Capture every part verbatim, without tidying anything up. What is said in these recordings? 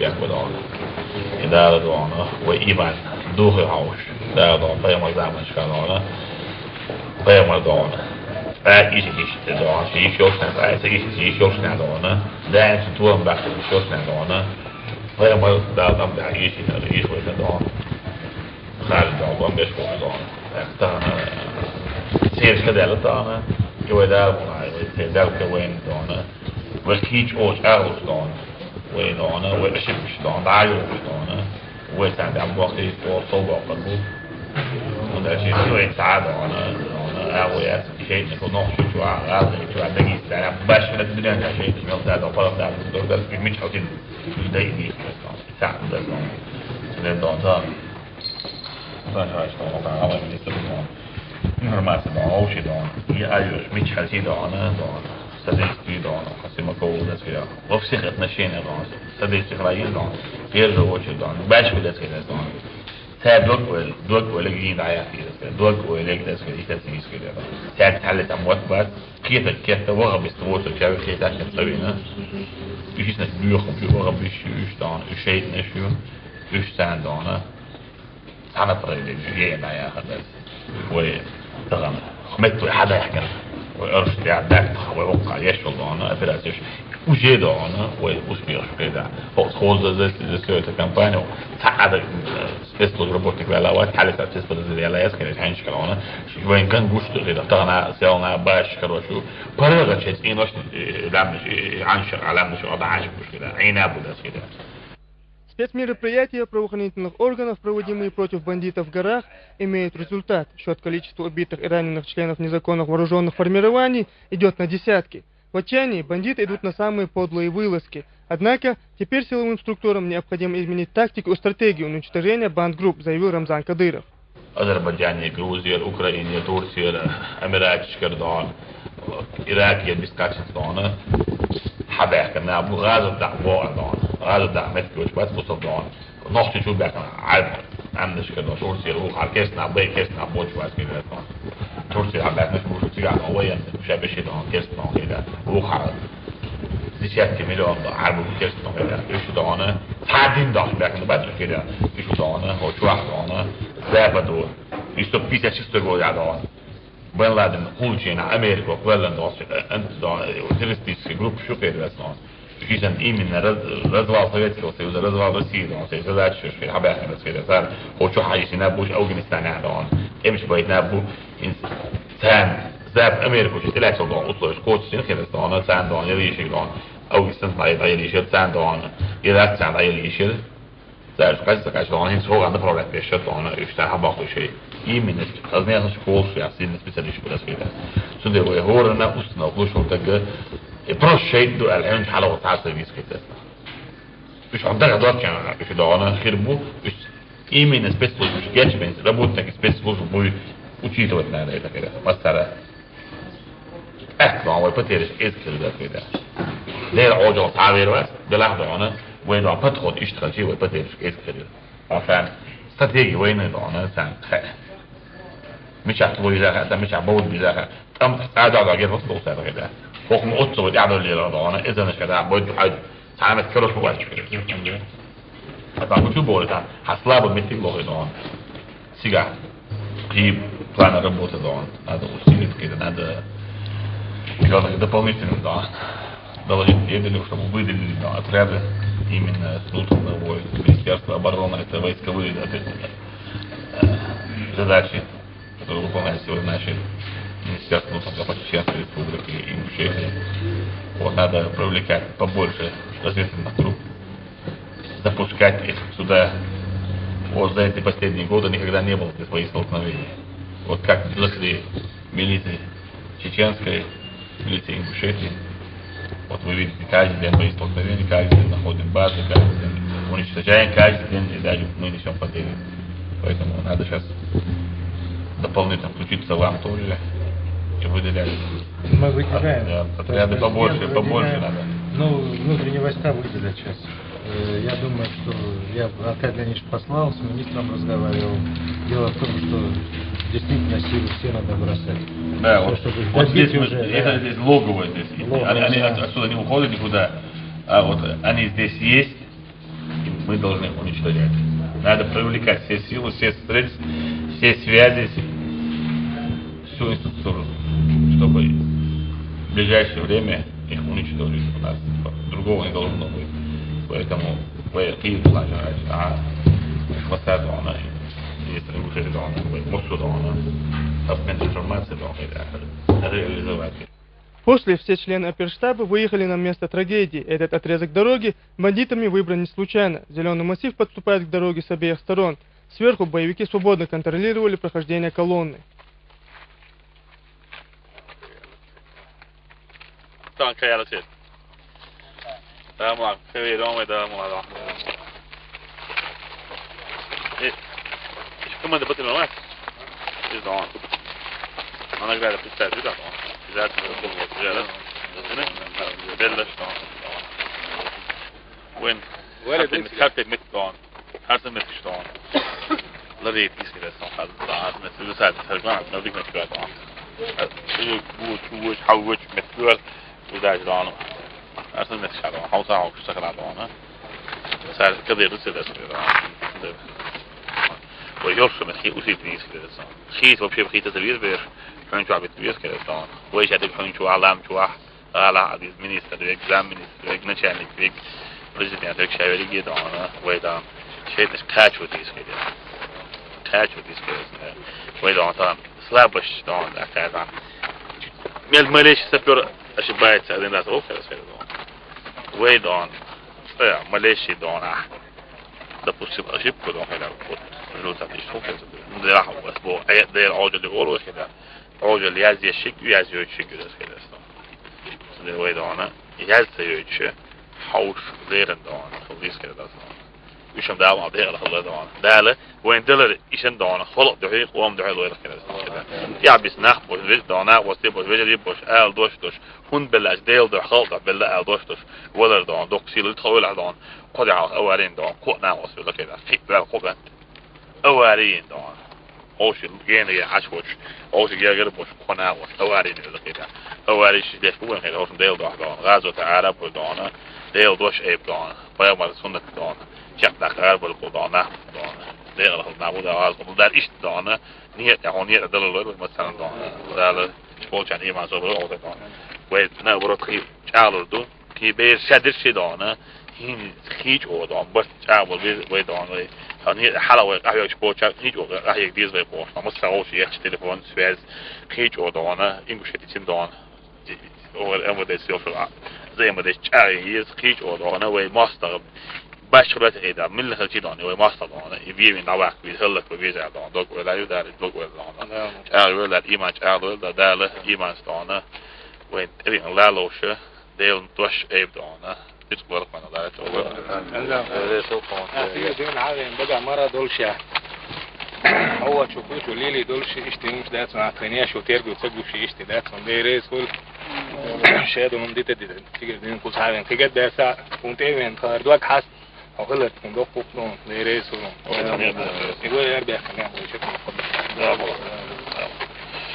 Бехк ба дона. И Дала дона, вай иман, духи хьовш. Дала дона, пайхамар заманашка дона. Пайхамар дона. Ӏа иша иштта дона, ши иша йолчна, ца иша, ши иша йолчна дона. Даим цу туам бахта иша йолчна дона. Пайхамар Дала там да иша, иша вайна дона. Харин дона, бомбеш дона. Тахана. Церш кадала дона. И вай Дала бона, и вай церш Дала ка вайна дона. Вай кийч оч агуш дона. Вай дона, вай ошибкаш дона, дӀайолаш дона. Вай царна дам бохти, тӀо со бохкар бу. Унда ши вай ца дона, дона, а вай яц, шейна ко нох шу чуа, а вай чуа Дагестан, баш на дуня, шейна мел ца дона, пара ца дона, дона, мич хатин, дай ни, ца дона, дона. Ца дона, дона. Ца дона, дона, дона. Информация дона, общий дона. И айош, мич хати дона, дона. Содействие дона, хасима кову да сфера. Во всех отношениях дона. Содействие хала дона. В первую очередь дона. Баш куда сфера дона. Ца дог вел, дог вел гин да я сфера. Дог вел да сфера, ита сфера. Ца тали там вот бат. Кета, кета, вага бис вот, ча кета, кета вина. Иши на дюхом, шу вага бис, шу, шу дона, шу шейт на шу. Шу сан дона. Цхьана направление, е, на, я, хадас. Вай, тагана. Хмет вай хада яхкан. Вай, орш, я, дак, вай, окка, еш, дона, операция, еш. Уже дона, вай, успех, кайда. Хо, хо, за, за, за всю эту компанию. Ца ада, э, спецслужб работник вела, вай, хали ца спецслужб вела, я, скажи, ханч, калона. Вай, ган гуш, кайда, тагана, сел на, баш, короче. Парага, чец, и ночь, э, ламниш, э, аншер, а ламниш, а да, аншер, кайда. Айна, буда, кайда. Спецмероприятия правоохранительных органов, проводимые против бандитов в горах, имеют результат. Счет количества убитых и раненых членов незаконных вооруженных формирований идет на десятки. В отчаянии бандиты идут на самые подлые вылазки. Однако теперь силовым структурам необходимо изменить тактику и стратегию уничтожения бандгрупп, заявил Рамзан Кадыров. Азербайджане, Грузияр, Украине, Турцияр, Эмиратишкар дона, Иракияр бискачинс дона. Хабехка на бу газу да бо дона. Газу да мет куч бат кусов дона. Нохчи чу бехна. Ай, амдышкар дона. Турцияр у хар кесна бе кесна боч бат кесна. Турция хабехна куш тига дона. Вай ам ша беши дона кесна дона. У хар. Десятки миллион дона. Ай бу кесна дона. Үш дона. Садин дона бехна бат кесна. Үш дона. Хо чуах дона. Западу. И сто пятьдесят шестой год я дона. Бен Ладен, Хулчина, Америка, Квеллен, террористическая группа, что перед основном. Причем именно раз-, развал Советского Союза, развал России, он все задачи, что хабяхи на свете, сар, хочу хайсина, буш, Афганистан, а, он, эмш, байт, на, бу, ин, цен, зап, Америку, что, телячил, он, условия, коч, син, херес, он, цен, он, или ещё, он, Афганистан, на, или ещё, цен, он, Ирак, цен, или ещё, Цаьрца кхаьчча, кхаьчча, хӀинца хӀокху направление тӀе шатӀа, уьш цхьа хьабахкуш шай. Именно, хаза мехаш кхолуш я, сильно специалист бу дас хӀида. Цундела вай хӀоранна установка луш хӀокху тӀе, и просто шайтӀа ду аьлла, хӀинца хьалха цхьа сервис хӀиттаза. Уьш хьан дагахь доцчехь, уьш догӀана хир бу, уьш именно спецслужбаш гечбен, работники спецслужб буй, учитывать надо это, когда. Массара. Аьтта вай потеряш эзар хир дац вай да. Дера Ӏожалла цхьа вер вац, делахь догӀана, вай догӀана подход иштта хилчи, вай потеряш эзар хир ю. Асан стратеги вайна догӀана, сан хе. Мичахь ло иза хе, сан мичахь бовд иза хе. ТӀам цӀа догӀа гер вац бовсар хе да. Хохма отца вай дӀадоллера догӀана, эзанаш хе да, бойду хьайду. Цхьа мет карош бу вац. А там учу бори там, хьан слабо меттиг лохи догӀана. Цигахь кхин план работы догӀана. Надо усилить, какие-то надо делать дополнительно догӀана. Доложить, я думаю, чтобы выделили догӀана отряды именно с внутренних войск, Министерства обороны, это войсковые, соответственно, э, задачи, которые выполняют сегодня наши Министерства внутренних дел по Чеченской Республике и Ингушетии. Вот, надо привлекать побольше разведывательных групп, запускать их сюда. Вот за эти последние годы никогда не было здесь боестолкновений. Вот как зашли милиции чеченской, милиции Ингушетии. Вот вы видите, каждый день боестолкновений, каждый день находим базы, каждый день уничтожаем, каждый день и даже мы несем потери. Поэтому надо сейчас дополнительно включиться вам тоже и выделять. Мы выделяем. От-, от-, отряды побольше, побольше надо. Ну, внутренние войска выделят сейчас. Э, я думаю, что я Аркадий Леонидович послал, с министром разговаривал. Дело в том, что действительно силы все надо бросать. Да, вот, чтобы вот здесь уже, это, да, здесь логово здесь. Логово, они, они да. Отсюда не уходят никуда. А вот они здесь есть. Мы должны их уничтожать. Надо привлекать все силы, все средства, все связи, всю инфраструктуру, чтобы в ближайшее время их уничтожить у нас. Другого не должно быть. Поэтому мы киев планировать, а хватает он, если уже он, мы мусу он, обмен информацией он, реализовать. После все члены оперштаба выехали на место трагедии. Этот отрезок дороги бандитами выбран не случайно. Зеленый массив подступает к дороге с обеих сторон. Сверху боевики свободно контролировали прохождение колонны. Tamam, kayalı şey. Tamam, seviyorum ve devam olalım. E, şu kumanda batırma var. Biz de on. Ona göre bir tane bir de on. Güzel bir şey, güzel. Değil mi? Belli işte on. Win. Win. Mit on. Ħarsu mit xton. La rejt jisir son ħal ħarsu mit suicide tal-għan, ma dik mit għan. Xu għu xu għu xawwċ mit għu. U daġ dan. Ħarsu mit xadon. Ħawsa għu xu sakra dan. Sar kadir s-sir s-sir. U jorsu mit xie u xie s-sir. Xie s-sir xie s-sir. Xun xu għabit s-sir s-sir. U xadib xun xu għalam xu għah. Għala għadiz minister, vek zam minister, vek naċelnik, vek prezident, vek xaver għid għana, għajdan, xejt nix kaċu tis għajdan. Kaċu tis għajdan. Għajdan ta' slabax dan, għajdan. Mel malish sapur għaxi bajt sa' din da' s-għu kħeras għajdan. Għajdan, malish dan, ah. Da' pusib għaxib kudon għajdan kut. Ġuta tix għu kħeras għajdan. Da' għu għasbu, għajdan għu għajdan għu għajdan. Oġa li jazzi xik, jazzi xik, jazzi xik. Din għajdona, jazzi xik, ħawx zirin dona, xil diskri da dona. Ixam da ma diħla xil dona. Dala, għajdon dala ixam dona, xoloq duħi, qom duħi, lojla xil dona. Ja bis naħ, box vij dona, wasti box vij, box għal dox dox. Hun bella ġdejl dox, xol dox bella għal dox dox. Wala dona, dok sil tħawil dona. Qodi għal għawarin dona, qod naħ wasti la kida. Xik bella qod. Għawarin dona. Oxi għeni għaxħuċ, oxi għagħir bux kona għax, għawari ni l-kida. Għawari xi def kuwen xejn, oxi dejl doħ don, għazu ta' għara bux don, dejl dox ejb don, pajamar sunnet don, ċaqtaq għara bux don, don, dejl doħ nabu da għaz, don, dar ixt don, niet għon niet dal l-għu, ma' san don, dal xolċan iman sobru għu don. Għed na għu rotħi ċalu dun, Ki bejr xadir xi dona, hin xiġ u don, bas ċabul bi, bi don, bi. Għan hi ħala u għahjak xboċa, xiġ u għahjak diz bi boċ, ma musta għu xi jiex telefon, swez, xiġ u dona, ingu xi tiċin don. U għal għamu dej silfil għal. Zej ma dej ċari jiz, xiġ u dona, u masta, bax xrulat eda, mill-ħal ċi dona, u masta dona, i vjevi na wak, bi ħallak, bi vjevi don, dog u la ju dar, dog u la dona. ċari u la iman, ċari u la dala, iman dona. U għin, la loxa, Dejl dwax ejb dona. Iġ għal kwana dara t-għu. Għafi din għavin bada mara dolxja. Għuwa ċukuċu lili dolxi ixti mux daħt ma għatħinja xu tergu t-seggu xi ixti daħt ma dejri zgul. Xedu mum dita dita. Tigir din kus għavin. Tigir dasa kun tejmen tħar dwak ħast. Għu xillat kun dok kuk don dejri zgul. Igwe għarbi għakkan għamlu xekun. Bravo.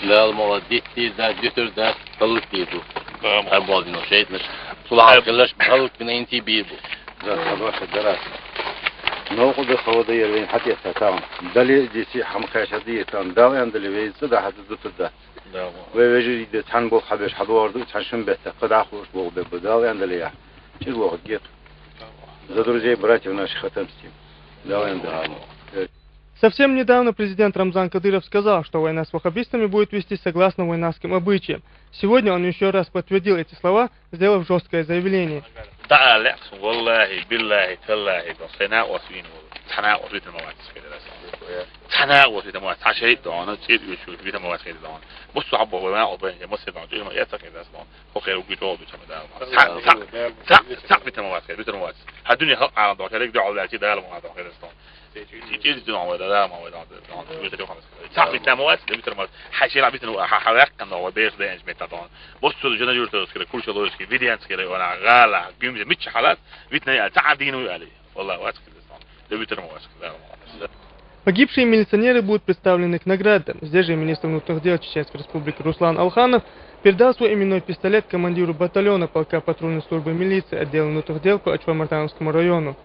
Lal mora ditti da dütür da Balık diye bu. Tamam. Her bol gün o şey etmiş. Sular kırlaş balık gün inti bir bu. Zaten başa deras. Ne oldu havada yerlerin hadi yasa tamam. Dali disi hamkaşa diye tamam. Dal endeli ve ise da hadi tutu da. Tamam. Ve vejir de tan bol habeş hadi vardı tan şun bette. Qada hoş bol be bu dal endeli ya. Çiz vakit git. Za друзей, братьев наших отомстим. Dal endeli. Совсем недавно президент Рамзан Кадыров сказал, что война с ваххабистами будет вестись согласно вайнахским обычаям. Сегодня он еще раз подтвердил эти слова, сделав жесткое заявление. Ta'ala, wallahi, billahi, tallahi, don sena was win wol. Tana was wit ma was kede das. Tana was wit ma was. Tashay don, tir yu shu wit ma was kede don. Musu abo wa ma oben, musu don, tir ma ya ta kede das don. Ho kere ugi to du chama da. Sa sa sa sa wit ma was kede, wit ma was. Ha dunya ha ala don kere da ala ti da ala ma don kede don. Tir tir don wa da ma wa don. Wit ma was. Sa wit ma was, wit ma was. Ha shi la wit ma ha ha kan wa beş de enj meta don. Bostu jana jurta skere, kulça lo skere, vidian skere, ona gala, gümze, mitch halas, vitna ya, ta dinu ali. Wallah, wa skere. Da bitir ma wa skere. Погибшие милиционеры будут представлены к наградам. Здесь же министр внутренних дел Чеченской Республики Руслан Алханов передал свой именной пистолет командиру батальона полка патрульной службы милиции отдела внутренних дел по Ачвамартановскому району.